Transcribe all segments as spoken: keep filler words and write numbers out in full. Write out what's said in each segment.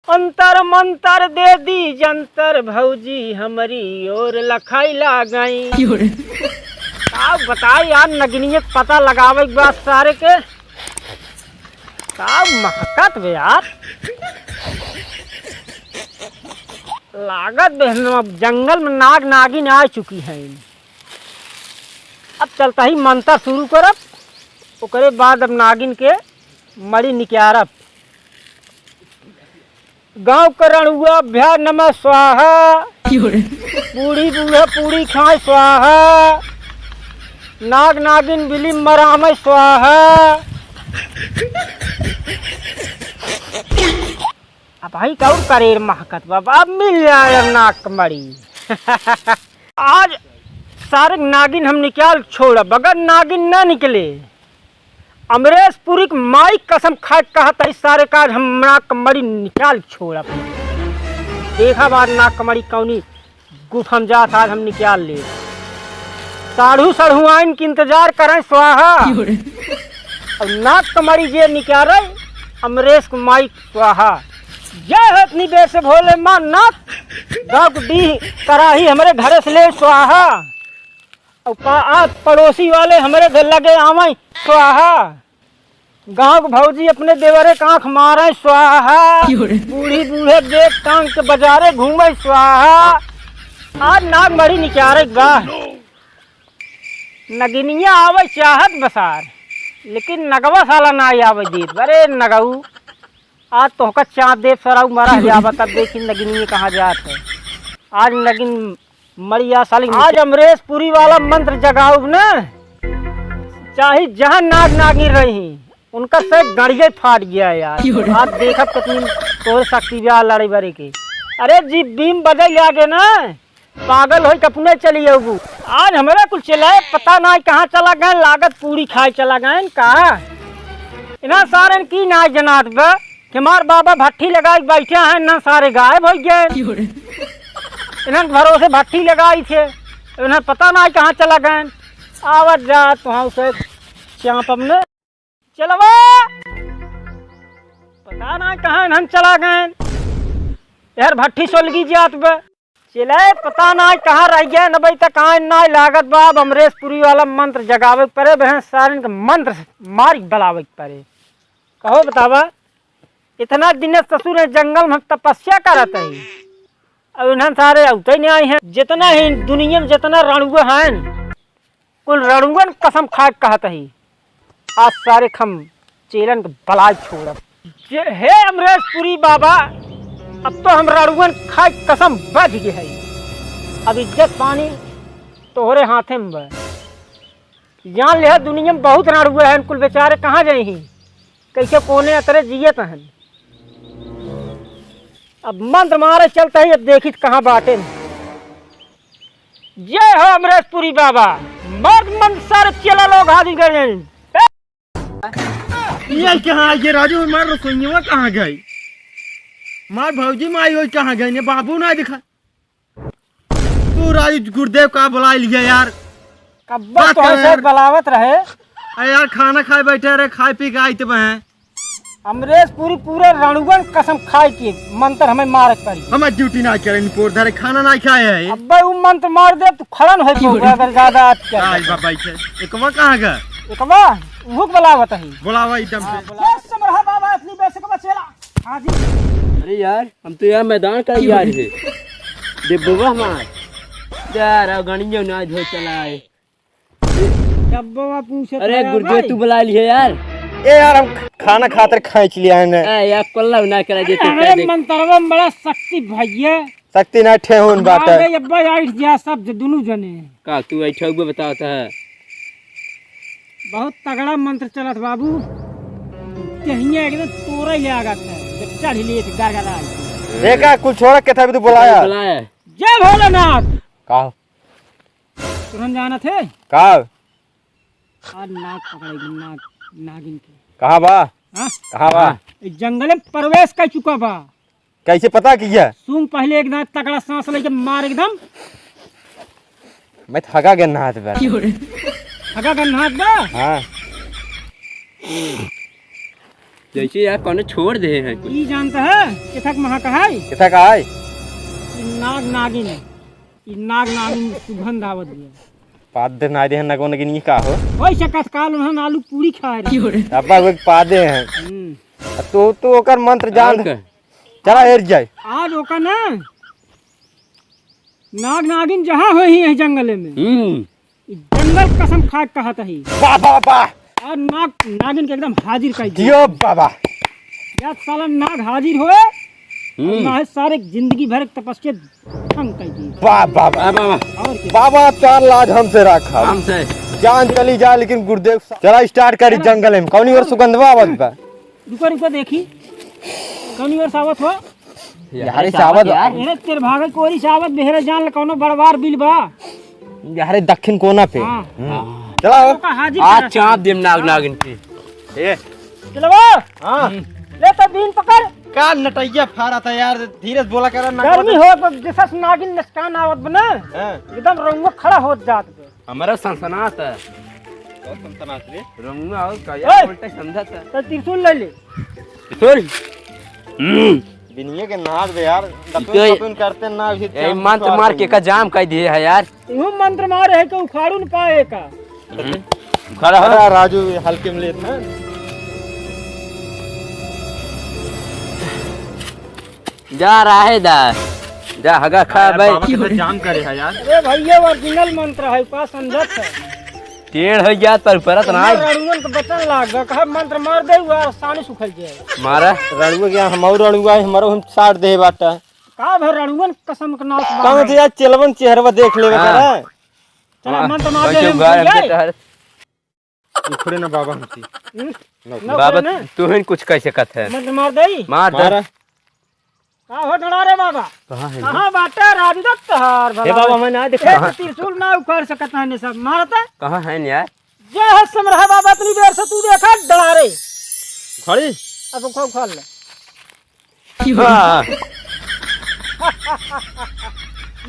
अंतर मंतर दे दी जंतर, भौजी हमरी ओर लखाई लागई। का बताई यार, नगिनिये के पता लगावे के बाद सारे के का महकत बे यार। लागत बे हम अब जंगल में नाग नागिन आ चुकी हैं। अब चलता ही मंतर शुरू करब, ओकरे बाद अब नागिन के मड़ी निक्यारब। गाँव का रणुआ अभ्या नमः स्वाहा। बूढ़ी बूढ़ा पूरी खाए स्वाहा। नाग नागिन बिली मरामे स्वाहा। अब भाई कौन करेर महकत बाबा, अब मिल जाए नाग मड़ी। आज सारे नागिन हम निकाल छोड़ब, अगर नागिन ना निकले, अमरेशपुरी के माई कसम खाए कहत है, सारे का आज हम नाग कमड़ी निकाल छोड़ब। देखा बार नाग कमड़ी कौनी गुफा में जात, आज हम निकाल ले। साढ़ू सढ़ुआइन के इंतजार करें स्वाहा। और नाग कमड़ी जे निकाले, अमरेश के माई स्वाहा। जय हो इतनी देर से भोले माँ नाथ, गाँव के डीह कराही हमरे घरे से ले स्वाहा। और पा-, आ पड़ोसी वाले हमरे घर लगे आवे स्वाहा। गाँव के भौजी अपने देवरे के आँख मारे स्वाहा। बूढ़ी बूढ़े देख टांग के बाजारे घूमे स्वाहा। आज नाग मड़ी निकारे के बा। नगिनिया आवे चाहत बसार, लेकिन नगवा साला ना आवे देत। अरे नगऊ, आज तोहका चाँप देब सराऊ मरा जाबा, तब देखी नगिनिये कहाँ जात है। आज नगिन मरिया साली, आज अमरेशपुरी वाला मंत्र जगाउब न, चाहे जहाँ नाग नागिन रही, उनका से गड़िये फाट गया यार। आज देखब कितनी तोहरे शक्ति बा लड़े बरे के। अरे जी बीम बदल लागे ना, पागल होई के अपने चली अउबू। आज हमरे कुल चेलाए पता नाई कहाँ चला गए, लागत पूरी खाए चला गए का। इन्हन सारन की नाई जनात बा कि हमार बाबा भट्ठी लगाई बैठे हैं, इन्हन सारे गायब हो गए। इन्हन भरोसे भट्ठी लगाई थे, इन्हन पता नाई कहाँ चला गए। आवत जात वहाँ उसे चाँप अपने चलवा, पता ना कहाँ इन्हन चला गए। यार भट्ठी सोलगी जात बा। चले पता ना कहाँ रह गए न भाई, त कहाँ ना लागत बा। अब अमरेशपुरी वाला मंत्र जगावे के परे, बहन सारन के मंत्र मारी बलावे के परे। कहो बतावा, इतना दिन ससुर है जंगल में हम तपस्या करत है, अब इन्हन सारे अउते नहीं आए हैं। जितना ही दुनिया में जितना रणुआ हैं, कुल रणुअन कसम खा के कहत ही, आज सारे खम चेलन के बलाय छोड़ब। जे हे अमरेशपुरी बाबा, अब तो हम रणुअन खाए कसम बच गए है। अब इज्जत पानी तोहरे हाथे में बा। जान ले दुनिया में बहुत रणुआ हैं, कुल बेचारे कहाँ जाई ही, कैसे कोने अतरे जियत हैं। अब मंत्र मारे चलता ही, अब देखी कहाँ बाटे। जय हो अमरेशपुरी बाबा, मर्द मंद सारे चेला लोग हाजिर कर जाए। ये कहाँ ये राजू, हमार रसोइया कहाँ गई? हमार भौजी माई होई कहाँ गई? ने बाबू ना दिखा। तू राजू गुरुदेव का बुला लिया यार। कब्बा बात तो कर ऐसे यार। बुलावत रहे। अरे यार खाना खाए बैठे रहे, खाए पी के आइत बहे। अमरेशपुरी पूरा रणुअन कसम खाए के मंत्र हमें मारे के पड़ी। हमार ड्यूटी ना करे, निपोर धरे, खाना ना खाए है। अब्बे उ मंत्र मार दे, तू खड़न हो जाओगे अगर ज्यादा अटके। आई बाबा, इसे एकवा कहाँ गए? एकवा, उहुक बुलावत ही। बुलावा एकदम से। हाँ, बुलावा। ये समरहा बाबा, इतनी बेसक बचेला। हाँ जी। अरे यार, हम तो यार मैदान का यार है। डिब्बा हमार। यार, अब गणियों ना धो चला है। डब्बा पूछे अरे तो यार गुरुदेव, भाई। तू बुला लिए यार। ए यार, हम खाना खातर खाए चले आए हैं। ए यार, कोल्ला ना करा देते, अरे, कह दे। मंत्रवा में बड़ा शक्ति भैया। शक्ति ना ठेहुन बाटे। अरे अब्बा, आइठ जा सब ज-, दुनू जने। का तू ऐठा हुआ बतावत है? बहुत तगड़ा मंत्र चलत बाबू। कहिए एकदम तोरे ही लागत है। जब चढ़ लिए तो गरगरा आई। देखा, कुल छोड़ा के था भी तू बुलाया। बुलाया। जय भोलेनाथ। का? तुरंत जाना थे। का? आज नाग पकड़ेगी, नाग, नागिन के। कहाँ बा? हाँ? कहाँ बा? हाँ। इस जंगल में प्रवेश कर चुका बा। कैसे पता किया? सूंघ पहले एकदम तगड़ा सांस लेके मार एकदम। मैं थका गया नहात बा। थका गया नहात बा? हाँ। जैसे यार कौनो छोड़ दे है कुछ। ई जानता है, केथा क महक है? केथा क है? ई नाग नागिन, ई नाग नागिन सुगंध आवत है। पाद दे नाई दे है, नगो नगिन ई का हो? वही से कथकाल उन्हन आलू पूरी खाए रहे। अब्बा वो पादे हैं। हम्म। आ तू, तू ओकर मंत्र जान। और का? चला एर जाए। आज ओका ना, नाग नागिन जहाँ होई है जंगले में। हम्म। ई जंगल कसम खाए कहत ही। वाह, वाह, वाह। और नाग नागिन के एकदम हाजिर कर दिया। जियो बाबा। या साला नाग हाजिर होए, हम्म। ना है सारे जिंदगी भर तपस्या भंग कर दी। वाह, वाह, वाह। वाह, वाह, वाह। और क्या? बाबा, चार लाज हमसे रखा। हमसे। जान चली जाए, लेकिन गुरुदेव सा-, चला start करी चला। जंगल में। कौनी ओर सुगंधवा आवत बा? रुको, रुको, देखी। कौनी ओर से आवत हो? यारे सावत यार। अरे तेरे भागे कोरी सावत बेहरे जान ले कौनो बड़वार बिल बा। यारे दक्षिण कोना पे। हाँ। हम्म। चला हो। ओका हाजिर आज करा। चाप देम नाग नागिन की। ए। चलो वो। हाँ। ले तो बीन पकड़। का नटैया फारा था यार, धीरे से बोला करा ना। गर्मी हो तो जैसा से नागिन नसकान आवत बना। हाँ। एकदम रंगो खड़ा होत जात बे। हमारा सनसनात है। कौन सनसनात रे? रंगुआ और का ए! यार उल्टा समझा था। तो त्रिशूल ले ले। त्रिशूल? हम्म। बिनिये के नाग बे यार, दतुन इके-, दतुन करते ना, अभी ए, जाम मंत्र उखाड़ मार के देंगे। का जाम कर दिए है यार। इहो मंत्र मारे है कि उखाड़ू न पाए का। हम्म। खड़ा हो। अरे राजू, हल्के में लेत ना। जा रहे दा, जा हगा खा यार, भाई। बाबा के तो जाम करे है यार। अरे भैया, original मंत्र है, का समझत है? टेढ़ हो गया, पर परत ना। हमर रड़ुअन के बचन लाग गया, कहा मंत्र मार दे, वो आसानी सुखल जाए। मारा। रड़ुआ क्या, हम और रड़ुआ है, हमारो हम साट दे बाटा। का भर रड़ुअन कसम के नाश कहाँ बांधे। थे यार, चेलवन चेहरवा देख लेवे हाँ। करा। चला, हाँ, मंत्र मार दे, वैसे हम उगार भूल हमके जाए। तहर। उखड़े ना बाबा हमसे। हम्म? ना ना बाबा, उखड़े ना। तू ही कुछ कह सकत है। मंत्र मार दे। मार दे। मारा। का हो डरा रे बाबा? कहाँ है? कहाँ बाटे राजू दत्त तोहार भला? हे बाबा, मैं ना देखा। एक त्रिशूल ना उखाड़ सकत है ने सब। मारता? कहाँ है यार? जे है समरहा बाबा, इतनी देर से तू देखा डरा रे। उखाड़ी? अब उखा-, उखाड़ ले। हाँ।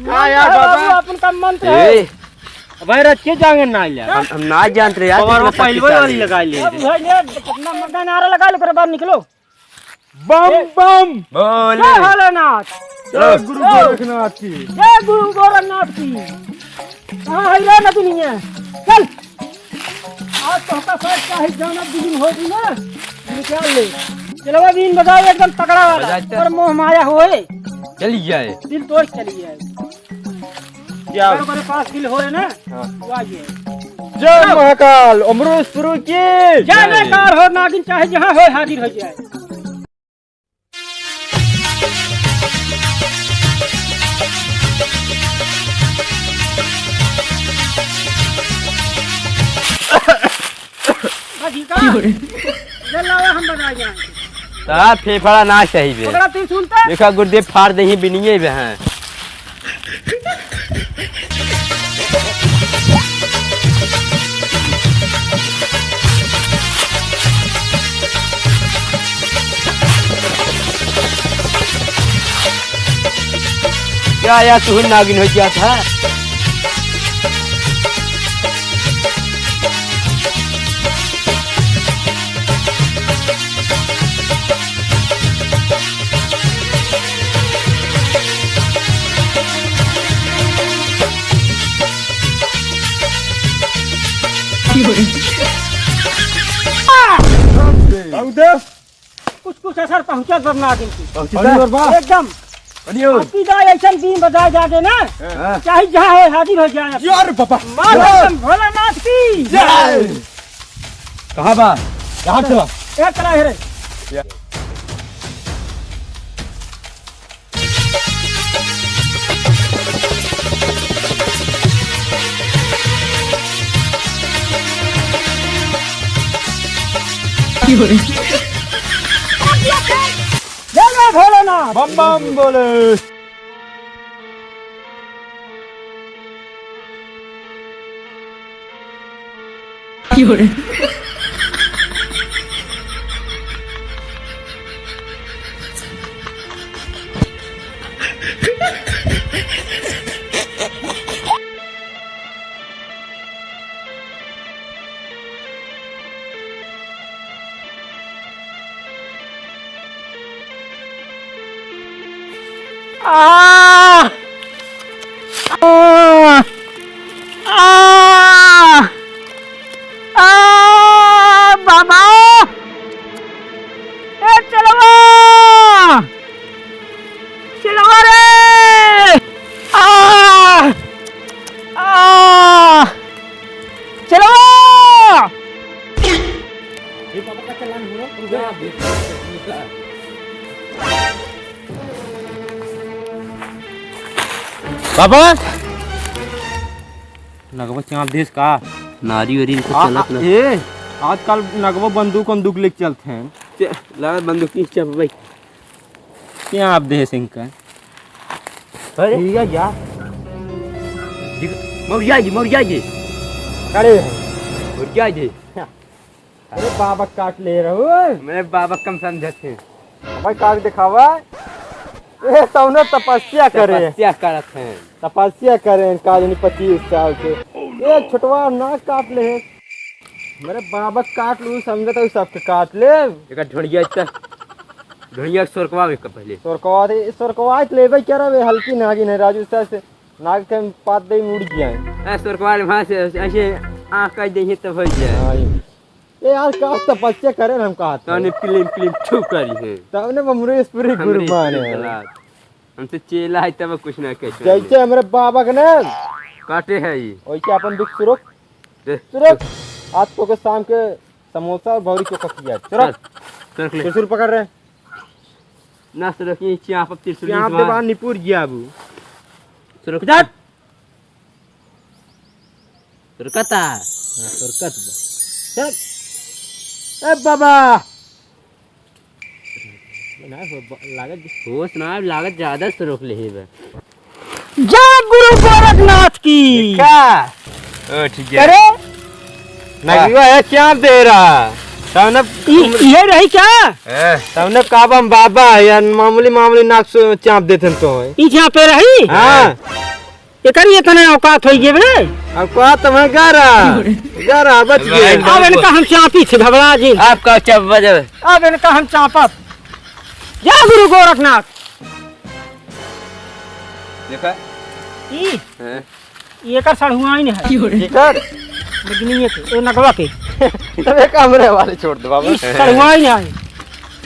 का यार बाबू, बाबा? अपन का मंत्र है। ए। अब भाई रच के जाएंगे ना यार। हम, हम ना जानते यार, पवार कितना वो पहलवान शक्तिशाली वाली है। लगा ले। अब भाई ने कितना मर्दा नारा लगा ले, ओकरे बाद निकलो। बम ए। बम। बोले। जय भोलेनाथ। जय गुरु जय। गोरखनाथ की। जय गुरु गोरखनाथ की। कहाँ है रे नगिनिया? चल। आज तो होता शायद चाहे जाना दिन हो भी ना, निकाल ले। चलो अभी इन बजाओ एकदम तगड़ा वाला। बजाते। और मोह माया होए। चली जाए। दिल तोड़ चली जाए। क्या? बड़े बड़े पास दिल होए ना, हाँ। वो आ जाए। जय महाकाल, अमरूज पुरु की। जय जय। जयकार हो, नागिन चाहे जहाँ होए हाजिर हो जाए। बस ठीक है। ले लाओ, हम बजा जाएंगे। ता फेफड़ा ना सही बे। पकड़ा, तू सुनता? देखा गुरुदेव फाड़ दे ही बिनिये बे हैं। क्या यार, तू ही नागिन हो गया था? कुछ कुछ असर पहुँचा बरना दिन की। पहुँची और बा? एकदम। अरे और। अब की जाए ऐसन बीन बजाए जाके ना, हाँ। चाहे जहाँ हो हाजिर हो जाए। यार बाबा। माँ भोलेनाथ की। जय। कहाँ बा? यहाँ चला। यहाँ चला है रे। जय भोलेनाथ। बम बम बोले। आ! आ! आ! आ! बाबा! ए चेलवा! चेलवा रे! आ! आ! चेलवा! बाबा, नगवा चाप देस का? नारी वारी इनका आ, चलत आ, ना। ए, आजकल नगवा बंदूक वंदूक लेके चलत हैं। चे-, ला बंदूक की चाप भाई। चाप देस इनका। अरे। ठीक है क्या? दिख-, मौर्या जी, मौर्या जी। खड़े हैं। मौर्या जी। अरे बाबा काट ले रहो। मेरे बाबा कम समझत हैं। भाई काट दिखावा। ए, तौने तपस्या करे। तपस्या करत हैं। तपस्या करे, का जानी पच्चीस साल से। ए, छोटवा नाक काट ले है। मेरे बाबा काट लू, समझत है सबके काट ले। एकर ढोड़िया इतना, ढोड़िया के सोरकवा में का पहले। सोरकवा दे, सोरकवा तो लेबे क्या रे, हल्की नागिन है राजू, सर से नाग के पात दे मुड़ गया है। ए, सोरकवा में से ऐसे आँख काट दे तब हो जाए। हाँ, ये। ए यार, का तपस्या करे ना हम कहा था। तौने पिलिम पिलिम छू करी है। तौने बमरू इस पूरी हमरे कुर्बान है। जलात। हमसे चेला है तब कुछ ना कह। जैसे हमरे बाबा के ना काटे है ये। वैसे अपन भी सुरुक। दे। सुरुक। आज तो के शाम के समोसा और भौरी चोखा खिया। सुरुक। चल, चल ले। त्रिशूल पकड़ रहे। ना सुरुक, ये चाप अब त्रिशूल चाप मार। दे बाहर निपुर गया अब। सुरुक। जा। सुरकता। हाँ, सुरकत बा। चल। ए बाबा। ना हो, ब-, लागत होश ना, लागत ज्यादा सुरुक ले ही बा। जय गुरु गोरखनाथ की। का? ओ, ठीक है। अरे? नगवा है, क्या दे रहा? तब न ई, ये रही क्या? ए। तब न काबम बाबा है यार, मामूली, मामूली नाक से चाप देते हैं तो। ई चापे रही? हाँ। एकरी इतने औकात होई गए बे? औकात हमें गा रहा, गा रहा, बच गए। अब इनका हम चापी थे, घबरा जी। आपका चाप बजे। अब इनका हम चापब। जय गुरु गोरखनाथ। देखा? ई? हैं? ई एकर सड़हुआइन है। एकर? लेकिन ये के, ए नगवा के। तबे का हमरे वाले छोड़ दे बाबा। ई सड़हुआइन है।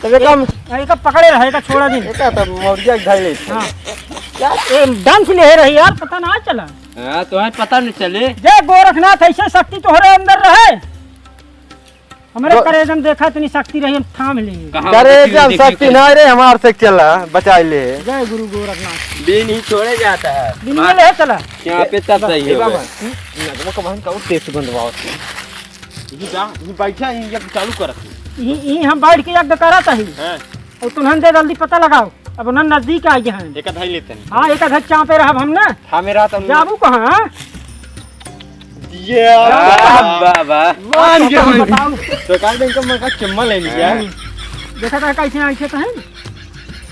तबे का हम आ, एका पकड़े रहे, एका छोड़ा दिन। एका तो मौर्या के धइले। हाँ। यार, ए, दम से ले रही यार, पता ना चला। हाँ, तो है पता नहीं चले। जय गोरखनाथ, ऐसे शक्ति तोहरे अंदर रहे। हमरे गो- करेजन देखा इतनी शक्ति रही, हम थाम लेंगे। कहाँ करेजन देखी, शक्ति देखी। ना रे, हमार से चला, बचाई ले। जय गुरु गोरखनाथ। बिन ही छोड़े जाता है। बिन ही ले चला। यहाँ पे तब ए, सही ए होगा। बाबा, हम्म? नगवा का बहन का वो तेज गंधवाओ। ये जा, ये बैठा, ये अब चालू करत है। ये, ये हम बैठ के यज्ञ करत हई। हाँ। और तुमहन दे जल्दी पता लगाओ। अब उन्हन नजदीक आ गए हैं। एक धई लेते हैं। हाँ, एक धई चापे रहब हम ना। हाँ, मेरा तो जाबू कहाँ? ये वाह, वाह, वाह। मान गया। बताओ। तो काल दिन का मैं का चुम्मा लेने गया। देखा था कैसे आंखें तो हैं?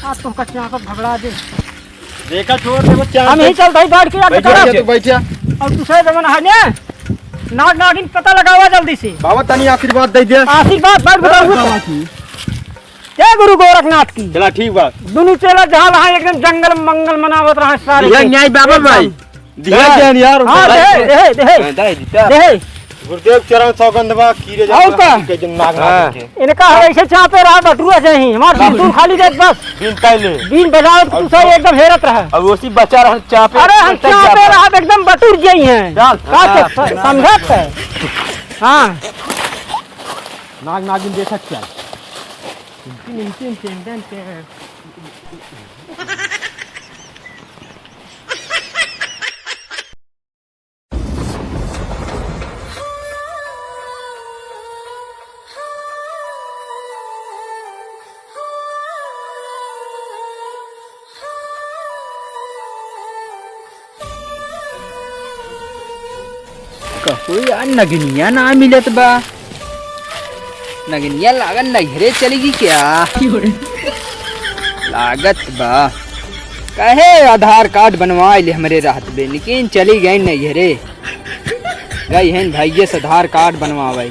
आज तुमका चापब घबरा दे। देखा छोड़ दे, वो चाप हम यही चलता ही बैठ के यज्ञ बैठिया, करब। तू बैठिया। और दूसरे जमाना है ने, नाग नागिन पता लगावा जल्दी से। बाबा तनी आशीर्वाद दे दे। आशीर्वाद, बैठ बताओ। बाबा की। जय गुरु गोरखनाथ की। चला ठीक बा। दोनों चेला जहाँ रहा एकदम जंगल मंगल मनावत रहा सारे यह के। न्याय बाबा भाई। एकदम। दिया ज्ञान यार, हाँ, भाई। दे, दे, दे। हाँ, दे, दीता। दे। गुरुदेव चरण सौगंध बा, कीरे और जात का? के जन नाग हाँ। नाग के। इनका हम ऐसे चापे रहा बटुआ से ही, हमार हाँ। सिंदूर खाली देख बस। बीन ताई ले। बीन बजाओ तो और दूसरा एकदम हेरत रहा। अब उसी बचा रहा चापे, अरे हम एकदम चापे जाता। रहा एकदम बटुर गई हैं। चल। का हाँ। के स-, समझत है? हाँ। नाग नागिन देखत चल। कहूँ यार नगिनिया ना मिलत बा। नगिनिया लागत नैहरे चली गई क्या? लागत बा। कहे आधार कार्ड बनवाए ले हमरे रहत बे, लेकिन चली गई नैहरे। गई हैं भैया से आधार कार्ड बनवावे।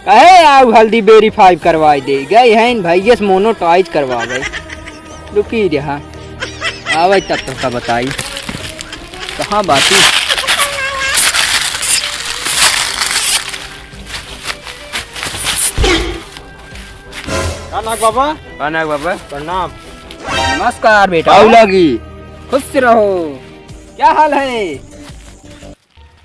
कहे आउ हल्दी वेरीफाई करवाई दे। गई हैं भैया से मोनोटाइज करवावे। रुकी रहा। आवै तब तोहका बताई। कहाँ बाटी? का नाग बाबा? का नाग बाबा? प्रणाम। नमस्कार बेटा। पाँव लागी। खुश रहो। क्या हाल है?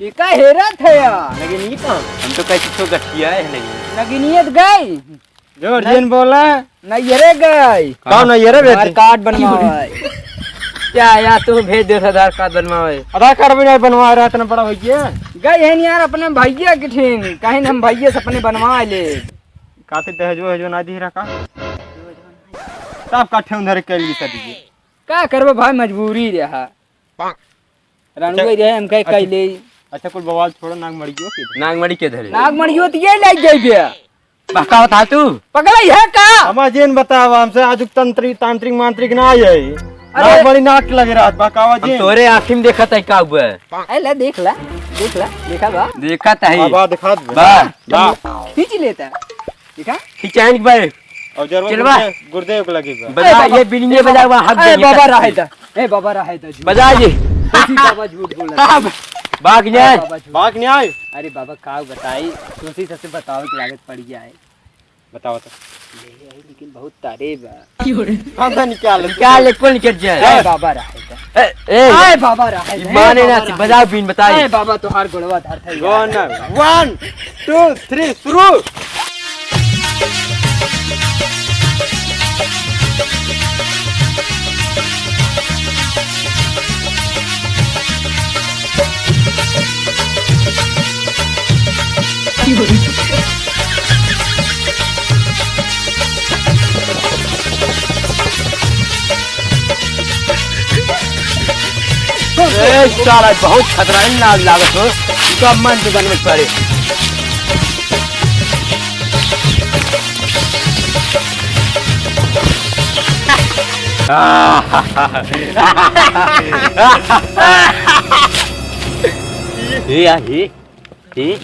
ये का हेरत है यार? नगिनिया, हम तो कहे कुछो गठिया है नहीं। नगिनिया तो गई। जोर नहीं। जिन बोला। नैहरे गई। कौन नैहरे हमार बेटी? कार्ड बनवावे। क्या यार, तू भेज दे आधार कार्ड बनवावे। आधार कार्ड भी नहीं बनवा रहा, इतना बड़ा हो गया। गई है नहीं यार, अपने भैया के ठेन, कहीं हम भैया से अपने बनवा ले। काते दहेजो, दहेजो ना दी रखा। सब का ठेन धरे के लिए कर दीजिए। का करबो भाई, मजबूरी रहा। रानुआ अच्छा, रहे, हम कहे अच्छा, कैले। अच्छा, कुल बवाल छोड़ो, नागमड़ियो के धरे। नागमड़ी के धरे। नागमड़ियो तो ये ले जाइबे। बहकावत हा तू? पगला है का? हमार जेन बतावा हमसे, आज तंत्री, तांत्रिक, मांत्रिक ना है। अरे। नागमणि नाक लगे रहत, बहकावा हम जेन। तोरे आँखी में देखत है का हुआ है? ए, ले देख ला, देख ला, देखा बा? देखत है। बा, बा, दिखा दे। बा। बा। खींच लेता। देखा? खिंचाइन के भाई। और जरवा चलवा। गुर्दे, गुर्दे को लगे बा। बजा, ए बाबा। ये बिनिये बजा, वहाँ हाथ ए दे, बाबा ये रहे था। ए बाबा रहे था, झूठ। बजा जी। तुलसी बाबा झूठ बोला। बाघ न्याय। ए बाबा झूठ। बाघ न्याय। अरे बाबा का बताई, तुलसी सबसे बतावे के लागत पड़ गया है। बताओ तो। ले आई, लेकिन बहुत तारे बा। हम तो निकाल ले। निकाल ले, कौन निकल जाए? ए बाबा रहे था। ए, ए। ए बाबा रहे था। माने ना, बाबा रहे। बजाओ बीन, बताई। ए बाबा तोहार गोड़वा धर था। One, one, two, three, शुरू। ए, साला बहुत खतरनाक नाग लागत हो। इनका मन से बनवे पड़े। ए, आ, ए, ए।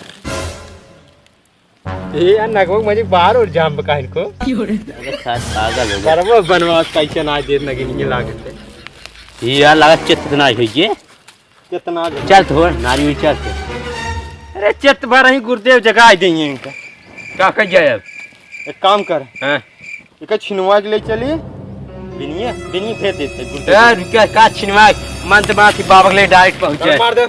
ए यार, नगवा के मजे बाहर और जाम बा काहे को? अरे साथ पागल हो गया। करबो बनवास कैसे ना देर नगिनिया लागत है। ये यार, लागत चित्त ना होइए। चित्त ना होइए। चल तो, नारी हुई चल तो। अरे चित्त भर ही गुरुदेव जगाई देंगे इनका। का कर जाए अब? एक काम कर। हाँ। एक छिनवा के ले चली। बिनिया, बिनिया भेज देते गुरुदेव। यार, क्या, का छिनवा? मन तो बात ही बाबा के लिए direct पहुँचे। मार दे।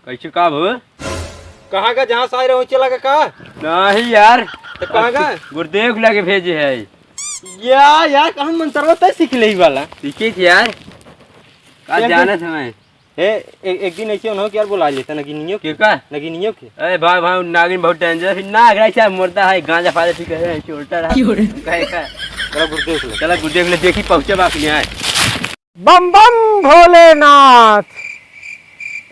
कैसे का भो? कहाँ का, जहाँ से आए रहो, चला का, का? नहीं यार। तो कहाँ का? गुरुदेव के लगे भेजे है। या, यार, कहाँ मंत्रवा तय सीख ले वाला? सीखे थे यार। का एक दिन जानत हमें? हे, ए-, एक दिन ऐसे उन्हों के यार बुला लेता, नगिनियों के। के का? नगिनियों के। अरे भाई, भाई, नागिन बहुत danger है। नाग रहा है, मुर्दा है, गांजा फाजा ठीक है, ऐसे उल्टा रहा। क्यों रे? कहे का? चला गुरुदेव को ले। चला गुरुदेव को ले, देखी पहुंचे बाकी यहाँ। बम बम भोलेनाथ।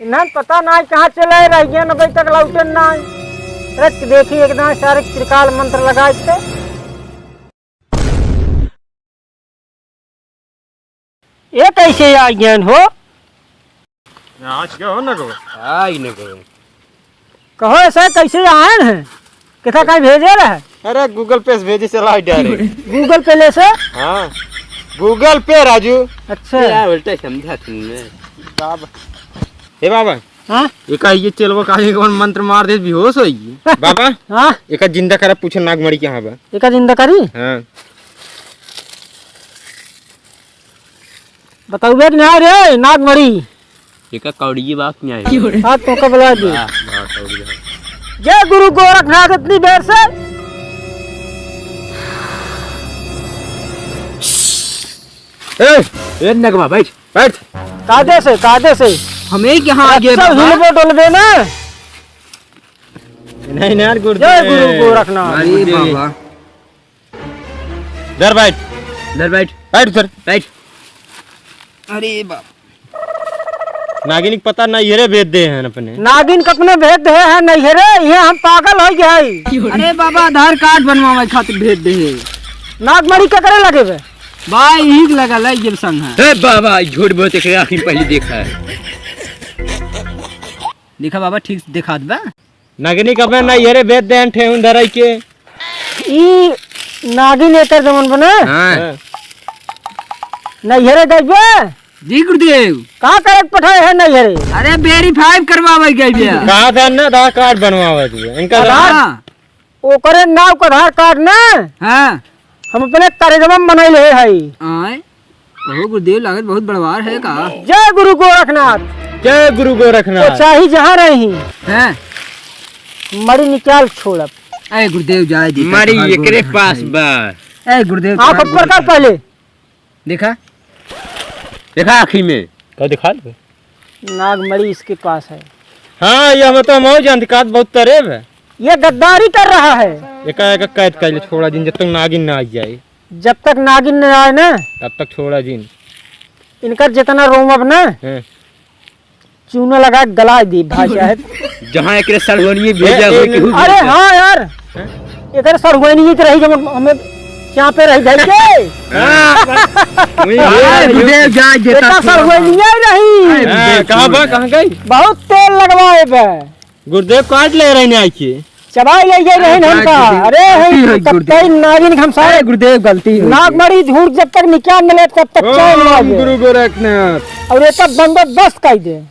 इन्हन पता ना कहाँ चले रह गए, न अभी तक लौटे ना। अरे देखी एकदम सारे त्रिकाल मंत्र लगाए थे। ये कैसे आ गए हो? आज क्या हो ना गो? आई न गो। कहो ऐसा कैसे आए हैं? कितना कहीं भेजे रहे? अरे Google Pay से भेजे चला direct। Google Pay ले से? हाँ, Google Pay राजू। अच्छा। यार उल्टा समझा तुमने। बाबा। हे बाबा। हाँ? एका ये चेलवा का एक बार मंत्र मार दे बेहोश हो गई। बाबा। हाँ? एका जिंदा करा पूछो नागमणि कहाँ बा? एका जिंदा करी? हाँ। बताउबे कि ना रे, नागमणि। एका कौड़िए बात नहीं आई। हाँ, तो का बुला दे। वाह, वाह, कौड़िए। जय गुरु गोरखनाथ, इतनी देर से। ए, ए, नगवा, बैठ, बैठ। कायदे से, कायदे से। हमें क्या आगे अच्छा, बाबा? हिलबो डुलबे ना। नहीं, नहीं, यार, गुरुदेव। जय गुरु गोरखनाथ। अरे गुरुदेव। बाबा। इधर बैठ। इधर बैठ। बैठ उधर। बैठ। अरे बाप। नागिन के पता नैहरे भेज दे हैं अपने। नागिन के अपने भेज दे हैं नैहरे, ये हम पागल हो गए हैं। अरे बाबा, आधार कार्ड बनवावे खातिर भेज दे हैं। नागमणि के करे लगे बे? भाई, यही लगा ला, ये संग है। हे बाबा, झूठ बोलते के आखिर पहले देखा है। देखा बाबा, ठीक से देखा दबा। नगनी कबे ना ये रे भेज दे ठेहुन धराई के। ई नागिन एकर जवन बना। हाँ। नैहरे गइबे? जी गुरुदेव। का करे के पठाए है नैहरे? अरे verify करवावे गइबे। कहा था ना आधार कार्ड बनवावे तू। इनका आधार? हाँ। ओकरे नाव का आधार कार्ड ना। हाँ। हम अपने करेजवा में बनाई ले हई। आय। ओहो गुरुदेव, लागत बहुत बड़वार है का? जय गुरु गोरखनाथ। जय गुरु गोरखनाथ। वो चाही जहाँ रही। हैं? मड़ी निकाल छोड़ब। ए गुरुदेव, जाए दी, मड़ी तोहार एकरे गोरखनाथ पास है। बा। ए गुरुदेव, आँख तोहार ऊपर कर गोरखनाथ। पहले। देखा? देखा आँखी में। का दिखा ले? नागमणि इसके पास है। हाँ, ये हम तो हम और जानते, कात बहुत तरेब है। ये गद्दारी कर रहा है। एका, एका कैद कर ले, छोड़ा जिन, जब तक नागिन ना आ जाए। जब तक नागिन ना आए ना। तब तक छोड़ा जिन। इनकर जितना रोमब ना, हाँ। चूना लगा के गला दी भाई साहब। जहाँ एकरे सरवनिये भेजा ए, हो ए, केहू अरे भेजा। हाँ यार, एकर सरवनिये तो रही, जब हमें चापे रही जाए के। हाँ, वही अरे है। गुरुदेव जाए देता एकर थोड़ा। सरवनिये रही। हाँ, कहाँ बा, कहाँ गई? बहुत तेल लगवाए बे। गुरुदेव काट ले रहे हैं आके। चबाई ले गए रहे अरे हमका। गुरुदेव, अरे गलती है, हो तब गुरुदेव। कई नागिन घमसाए। अरे गुरुदेव, गलती हो गई। नागमणि झूठ जब तक निकाल न ले, तब तक चैन ना ओम आवे। गुरु गोरखनाथ। और एक बंदोबस्त कर दे।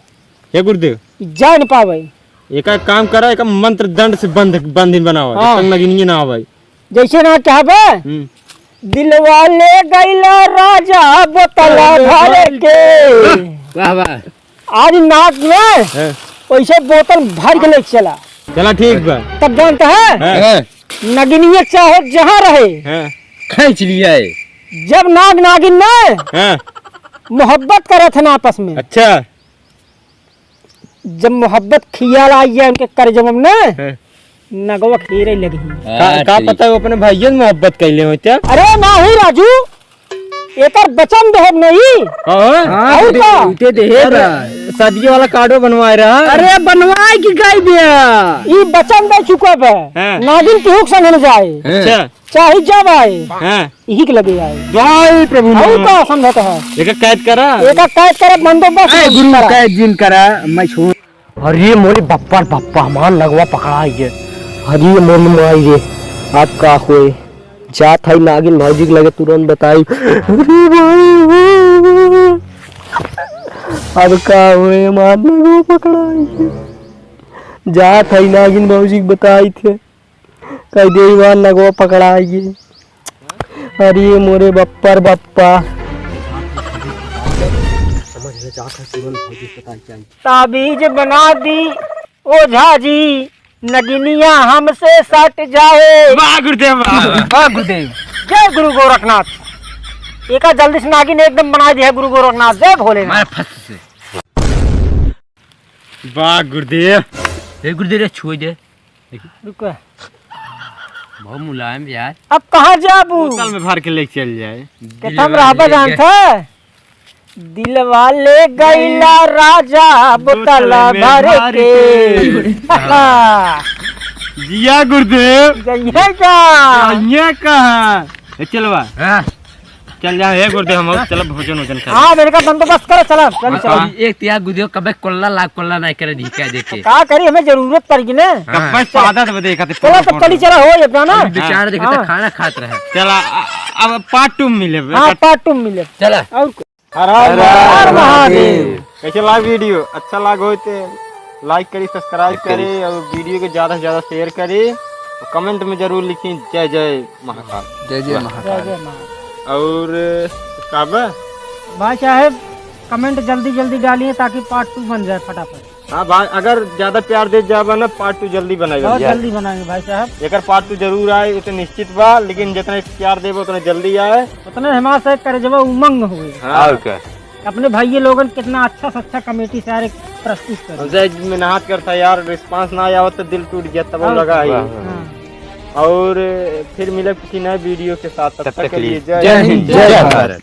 हे गुरुदेव। जान पावे। एक काम करा, एक मंत्र दंड से बंद, बंदी बनावा, हाँ। जब तक नगिनिया ना आवे। जैसे ना कहबे, हम्म। दिलवा ले गइला राजा बोतला अरे भर भाई। के। वाह, वाह। आज नाक में हाँ। वैसे बोतल भर के ले चला। चला ठीक बा। तब जानता है? हाँ। हाँ। नगिनिया चाहे जहाँ रहे। हाँ। खींच लिया है। जब नाग नागिन में हाँ। मोहब्बत करत है ना आपस में। अच्छा। जब मोहब्बत खियाल आई है उनके करजवा में ना, हाँ। नगवा खेरे लगी। का, का पता वो अपने भैया से मोहब्बत कैले हो क्या? अरे नाही राजू, एकर वचन देहब नहीं। हाँ। हाँ, और उते, का? उते देहे अरे, बा। शादी वाला कार्डो बनवाए रहा। अरे बनवाए की कह दिया। ई वचन दे चुका बे। हाँ। नागिन केहू के संग न जाए। अच्छा। चाहे जब आए, हाँ। यही के लगे आए। जय प्रभु और नाम। का समझत है? एका कैद करा। एका कैद करे, बंदोबस्त ए, गुरु, करा। कैद जिन करा, मैं छोड़। अरे मोरे बप्पा रे बप्पा, हमार नगवा पकड़ा है। अरे मोरे माई रे, अब का होए? जात है नागिन भौजी के लगे, तुरंत बताई। अरे भाई, अब का होए? हमार नगवा पकड़ा है। जात है नागिन भौजी के बताई थे। कह दे, "ई बार नगवा पकड़ा आइए।" अरे मोरे बप्पर बप्पा। समझ में जात है, तुरंत भौजी से पता चल। ताबीज बना दी ओझा जी, नगिनिया हमसे सट जाए। वाह गुरुदेव, वाह, वाह। वाह गुरुदेव। जय गुरु गोरखनाथ। एका जल्दी से नागिन एकदम बना दिया गुरु गोरखनाथ। जय भोलेनाथ। मार फस से। वाह गुरुदेव। हे गुरुदेव रे, छुए दे। देखी। रुको। बहुत मुलायम यार। अब कहाँ जाबू? बोतल में भर के लेके चल जाए। केतना में रहबा जानता है? दिलवा ले गइला राजा बोतल बोतल में भर भर के। के। जिया गुरुदेव। जइहे का? जइहे का? ए, चलवा। हाँ। चल जा, हे गुरुदेव, हम चलब भोजन वोजन कर। हाँ, मेरे का बंदोबस्त करो, चला, चल, हाँ, चला। अब एक तिया गुरुदेव कबे कोल्ला ला, कोल्ला नहीं करे, नहीं कह दे के। का करी, हमें जरूरत पड़ गई ना। हाँ। कब्बे से आदत बदे खातिर चला, तब चली, चला, हो ये अपना ना। अभी बेचारा देखे तो हाँ। खाना खात रहे। चला, अ-, अब part two में मिले। हाँ, part two में मिले। चला। और को-, हर हर हर महादेव। महादेव। कैसे लाग video? अच्छा लाग हो तो like करी, subscribe करी। करी और video को ज्यादा से ज्यादा share करी और comment में जरूर लिखी, "जय जय महाकाल।" जय जय वाह। महाकाल। जय जय महाकाल। और का बा? भाई साहब, comment जल्दी जल्दी डालिए ताकि part two बन जाए फटाफट। हाँ भाई, अगर ज्यादा प्यार दे जाबा ना, part two जल्दी बनाई बहुत जाए। जल्दी बनाएंगे भाई साहब। एकर part two जरूर आए, ये तो निश्चित बा, लेकिन जितना प्यार देबो उतना जल्दी आए। उतना हमारे से करेजवा उमंग हुए। हाँ। और का? अपने भाई ये लोगन कितना अच्छा से अच्छा comedy सारे प्रस्तुत करे। हमसे मेहनत करता यार, response ना आवत तो दिल टूट गया, तब हम और लगा है। वाह, वाह। हाँ। और फिर मिले किसी नए video के साथ, तब तक के लिए जय हिंद, जय भारत।